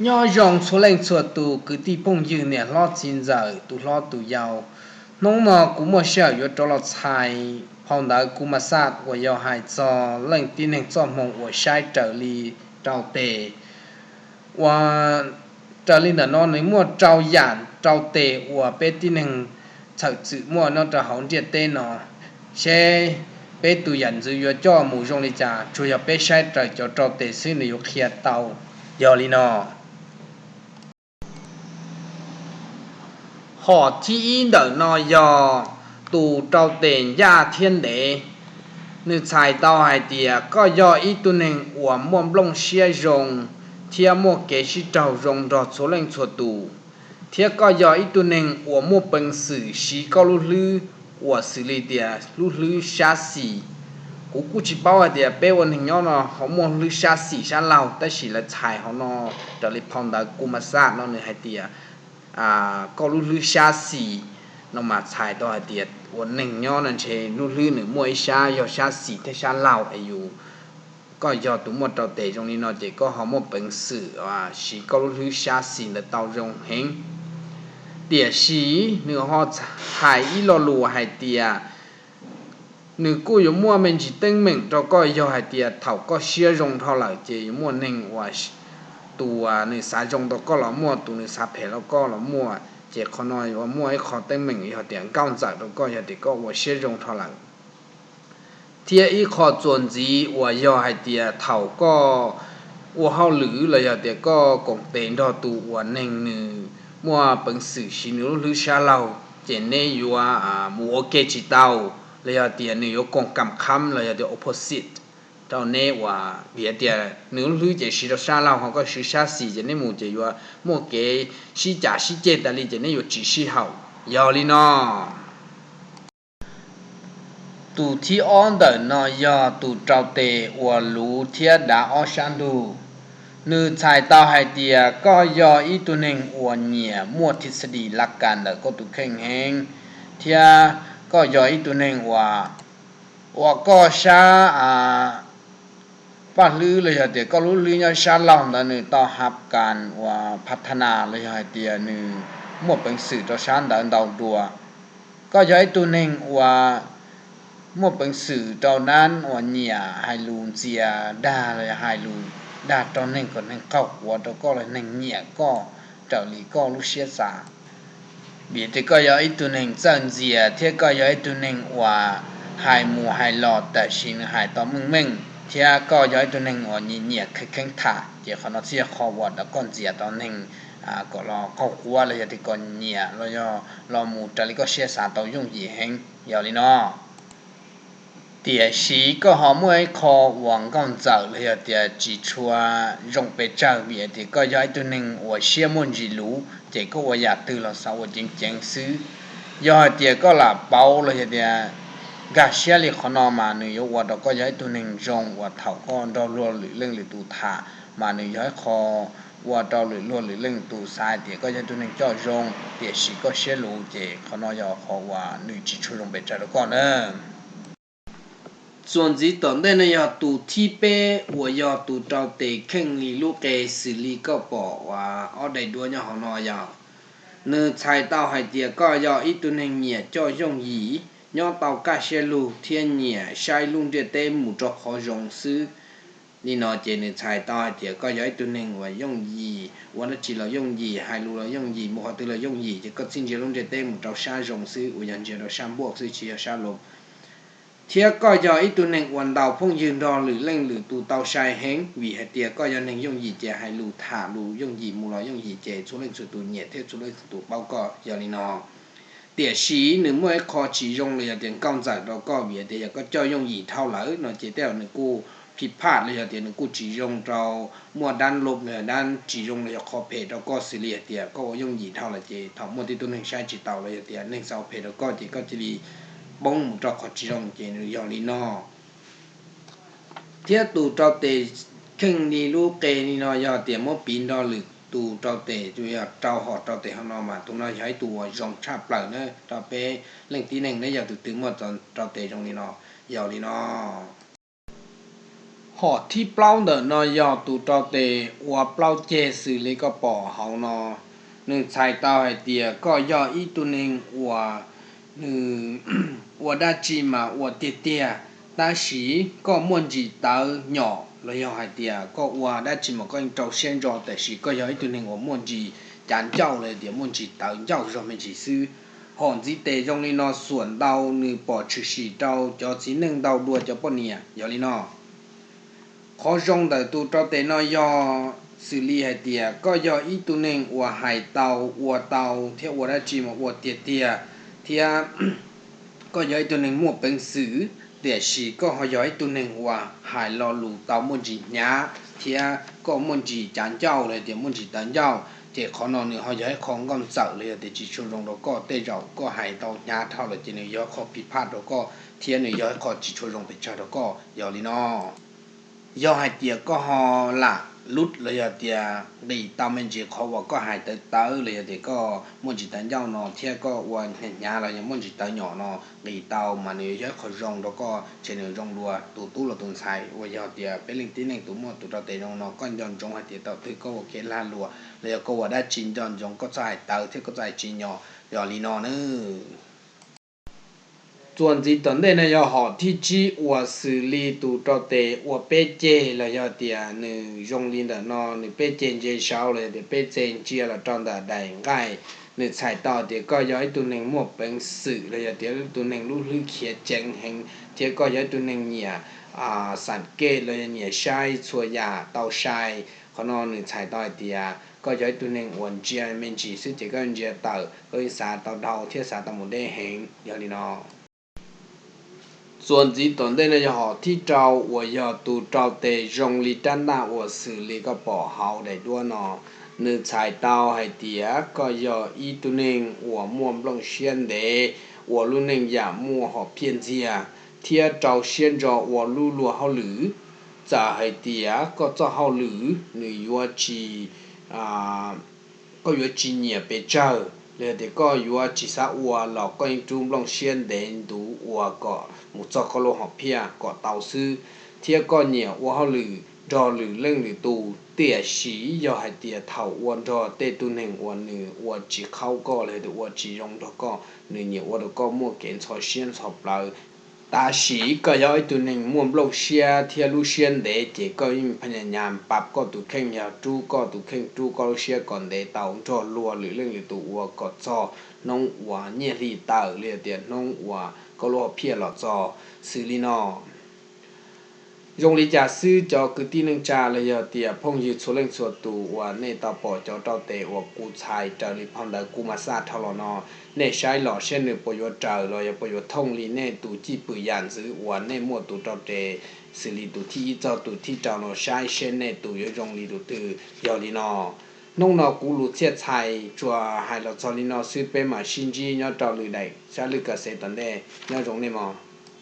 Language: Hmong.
Nyob zoo txhua leej txhua tus kwv tij phooj ywg niam hlob txiv ntxawm tus hlob tus yau. Hnub no kuv muaj sij hawm yuav rov los txhais phau ntawv Kumas Xaj uas yog hais txog leej tib neeg txoj hmoo uas saib raws li rau tes. Uas raws li ntawm no nws muaj rau yam rau tes uas peb tib neeg txhawm txwm muaj nyob rau hauv ntiaj teb no, seb peb tus yam ntxwv yuav coj mus zoo li cas, tsuas yog peb saib raws cov rau tes xwb nws yuav qhia tau. Yog li no, hom thib ib ntawm no yog tus rau tes ncaj thiab ntev. Nws txhais tau hais tias koj yog ib tug neeg uas muaj nplooj siab zoo thiab muaj kev sib raug zoo nrog txhua leej txhua tus, thiab koj yog ib tug neeg uas muaj peev xwm siv koj lub hlwb uas xws li tias lub hlwb sab xis. Kuv kuj tsis paub hais tias peb ua neeg nyob no ho muaj hlwb sab xis sab laug, tab sis lawv txhais hauv no raws li phau ntawv Kumas Xaj no nws hais tias koj lub hlwb sab xis no mas txhais tau hais tias ua neeg nyob no ntshe lub hlwb nws muaj ib sab yog sab xis thiab sab laug es yus, koj yog tus muaj rau tes zoo li no ces koj ho muaj peev xwm siv koj lub hlwb sab xis ntawd tau zoo heev. Tiam sis nws ho hais ib lo lus hais tias nws kuj yuav muaj me ntsis teeb meem rau koj, yog hais tias thaum koj siab zoo dhau lawm ces yuav muaj neeg uas tus uas nws xav zoo rau koj los muaj, tus nws xav phem rau koj los muaj, ces qhov no yuav muaj ib qho teeb meem yog tias nkauj ntxawm rau koj yog tias koj ua siab zoo dhau lawm. Thiab ib qho txuas ntxiv uas yog hais tias thaum koj ua hauj lwm los yog tias koj koom tes nrog tus uas neeg nws muaj peev xwm siv nws lub hlwb sab laug, ces neb yuav mus ua ke tsis tau, los yog tias nws yuav koom kam qhab los yog tias opposite rau neb uas vim tias nws lub hlwb ces siv rau sab laug ho koj siv sab xis ces neb mus ces yuav muaj kev sib cav sib ceg tas li ces neb yuav tsis sib haum. Yog li no, tus thib ob ntawm no yog tus rau tes uas luv thiab dav ob sab ntug. Nws txhais tau hais tias koj yog ib tug neeg uas nyiam muaj thij xa dis laj kas ntawm koj tus kheej heev, thiab koj yog ib tug neeg uas, uas koj sab paj hlwb los yog tias koj lub hlwb nyob sab laug ntawd nws tau hab kas uas pha tha nas los yog hais tias nws muaj peev xwm rau sab ntawd ntau dua. Koj yog ib tug neeg uas muaj peev xwm rau dab uas nyiam hais lus ntxias dag los yog hais lus dag rau neeg kom neeg qaug quav rau koj los neeg nyiam koj raws li koj lub siab xav. Vim tias koj yog ib tug neeg txawj ntxias thiab koj yog ib tug neeg uas hais mus hais los tam sim nws hais tau meej meej, thiab koj yog ib tug neeg uas nyiam nyiam kheev kheev tham, ces qhov no thiaj yog qhov uas koj ntxias tau neeg kom los qaug quav los yog tias kom nyiam los yog los mus raws li koj siab xav tau yooj yim heev. Yog li no, tiam sis koj ho muaj ib qho uas nkauj ntxawm los yog tias tsis tshua zoo pes tsawg vim tias koj yog ib tug neeg uas siab muaj ntsis luv ces koj ua yam twg los xav ua ceev ceev xwb. Yog hais tias koj lam pauv los yog tias nkag siab li qhov no mas nws yuav ua rau koj yog ib tug neeg zoo uas thaum koj nrog luag lwm leej lwm tus tham mas nws yog ib qho ua rau lwm luag lwm leej tus xav hais tias koj yog ib tug neeg coj zoo, tiam sis koj siab luv ces qhov no yog qhov uas nws tsis tshua zoo pes tsawg rau koj na. Txuas ntxiv tom ntej no yog tus thib peb uas yog tus rau tes kheej li lub qe xws li koj pom uas ob daim duab nyob hauv no yog, nws txhais tau hais tias koj yog ib tug neeg nyiam coj yooj yim, nyob tau kaj siab lug thiab nyiam saib lub ntiaj teb mus rau qhov zoo xwb. Li no ces nws txhais tau hais tias koj yog ib tug neeg uas yooj yim, ua dab tsi los yooj yim, hais lus los yooj yim, mus qhov twg los yooj yim, ces koj txhij ntsia lub ntiaj teb mus rau sab zoo xwb, uas yog ntsia rau sab npuaj xwb tsis yog sab lub. Thiab koj yog ib tug neeg uas ntaus phooj ywg nrog lwm leej lwm tus tau sai heev, vim hais tias koj yog neeg yooj yim ces hais lus tham lus yooj yim mus los yooj yim ces txhua leej txhua tus nyiam thiab txhua leej txhua tus paub koj. Yog li no, tiam sis nws muaj ib qho tsis zoo los yog tias nkauj ntxawm rau koj vim tias yog koj coj yooj yim dhau lawm no ces tej zaum nws kuj phij phaj los yog tias nws kuj tsis zoo rau, muaj dab lub los yog dab tsis zoo los yog qhov phem rau koj xws li hais tias koj ua yooj yim dhau lawm ces thaum muaj tej tug neeg saib tsis taus los yog tias neeg xav ua phem rau koj ces koj cia li poob mus rau qhov tsis zoo ces nws yog li no. Thiab tus rau tes kheej li lub qe li no yog tias muab piv nrog lwm tus rau tes, yog rau hom rau tes hauv no mas tus no yog ib tug uas zoo tshaj plaws na rau peb leej tib neeg, neb yog tus twg muaj rau tes zoo li no. Yog li no, Hom thib plaub ntawm no yog tus rau tes ua plaub ceg xws li koj pom hauv no. Nws txhais tau hais tias koj yog ib tug neeg uas nws ua dab tsi mas ua tiag tiag, tab sis koj muaj ntsis tawv nyom los yog hais tias koj ua dab tsi mas koj yeej rau siab ntso, tiam sis koj yog ib tug neeg uas muaj ntsis cav ncauj los yog tias muaj ntsis tawv ncauj zog me ntsis xwb. Hom ntxiv tes zoo li no xuam ntau nws pom tshwm sim rau cov txiv neej ntau dua cov poj niam. Yog li no, qhov zoo ntawm tus rau tes no yog xws li hais tias koj yog ib tug neeg uas hais tau, ua tau thiab ua dab tsi mas ua tiag tiag, thiab koj yog ib tug neeg muaj peev xwm, tiam sis koj ho yog ib tug neeg uas hais lo lus tau muaj ntsis hnyav thiab koj muaj ntsis cav ncauj los tias muaj ntsis tawv ncauj, ces qhov no nws ho yog ib qho nkauj ntxawm los yog tias tsis tshua zoo rau koj. Tej zaum koj hais tau hnyav dhau lawm ces nws yog ib qho phiv phaj rau koj thiab nws yog ib qho tsis tshua zoo pes tsawg rau koj. Yog li no, yog hais tias koj ho lam lub los yog tias nqis tau me ntsis qhov uas koj hais tawv tawv los yog tias koj muaj ntsis tawv ncauj no thiab koj ua hnyav hnyav los yog muaj ntsis tawv nyom no nqis tau mas nws yog ib qho zoo rau koj, ces nws zoo dua tus tub los tus ntxhais uas yog tias peb leej tib neeg tus muaj tus rau tes zoo no. Koj nco ntsoov hais tias thaum twg koj ua kev lag luam los yog koj ua dab tsi nco ntsoov koj txhob hais tawv thiab koj txhob hais tsis nyom. Yog li no na. Txuas ntxiv tom ntej no yog hom thib tsib uas xws li tus rau tes ua peb ceg los yog tias nws zoo li ntawm no, nws peb ceg ntsia saud los yog tias peb ceg ntsia los rau ntawm daim nqaij. Nws txhais tau tias koj yog ib tug neeg muaj peev xwm los yog tias ib tug neeg lub hlwb khiav ceev heev thiab koj yog ib tug neeg nyiam xam kej los yog nyiam saib txhua yam tau sai. Qhov no nws txhais tau hais tias koj yog ib tug neeg uas ntsia me ntsis xwb ces koj ntsia tawm, koj yeej xav tau dhau thiab xav tau mus deb heev. Yog li no, txuas ntxiv tom ntej no yog hom thib rau uas yog tus rau tes zoo li rab ntaj uas xws li koj pom hauv daim duab no. Nws txhais tau hais tias koj yog ib tug neeg uas muaj nplooj siab ntev, ua lub neej yam muaj hom phiaj ntxiag thiab rau siab ntso ua lub luag hauj lwm. Txawm hais tias koj txoj hauj lwm nws yuav tsis koj yuav tsis nyiam pes tsawg los yog tias koj yuav tsis xav ua los koj yeej rub nplooj siab ntev ntuv ua kom mus txog koj lub hom phiaj kom tau xwb. Thiab koj nyiam ua hauj lwm nrog lwm leej lwm tus, tiam sis yog hais tias thaum ua nrog tej tug neeg uas nws ua tsis qhaub koj los yog tias ua tsis zoo nrog koj, nws nyiam ua rau koj muaj kev ntxhov siab ntxhov plawv. Tab sis koj yog ib tug neeg muaj nplooj siab thiab lub siab ntev ces koj yeej phaj nyas nyas pab koj tus kheej, yog rub koj tus kheej rub koj lub siab kom ntev tau nrog luag lwm leej lwm tus ua kom txog hnub uas nyiaj hli tawm los yog tias hnub uas koj lub hom phiaj los txog. Xws li no, zoo li cas xwb cov kwv tij neej tsa los yog tias phooj ywg txhua leej txhua tus uas nej tau pom cov rau tes uas kuv txhais raws li phau ntawv kuv mas xaj dhau los no, nej saib los seb nws puas yuav raws los yog puas yuav thooj li nej tus cij pwm yam ntxwv uas nej muaj tus rau tes xws li tus thib ib txog tus thib rau no, saib seb nej tus yuav zoo li tus twg. Yog li no, hnub no kuv lus txhiaj txhais tsuas hais los txog li no xwb, peb mam sib ntsib nyob rau lwm daim sab lwj kaw xev tom ntej. Nyob zoo nej mog.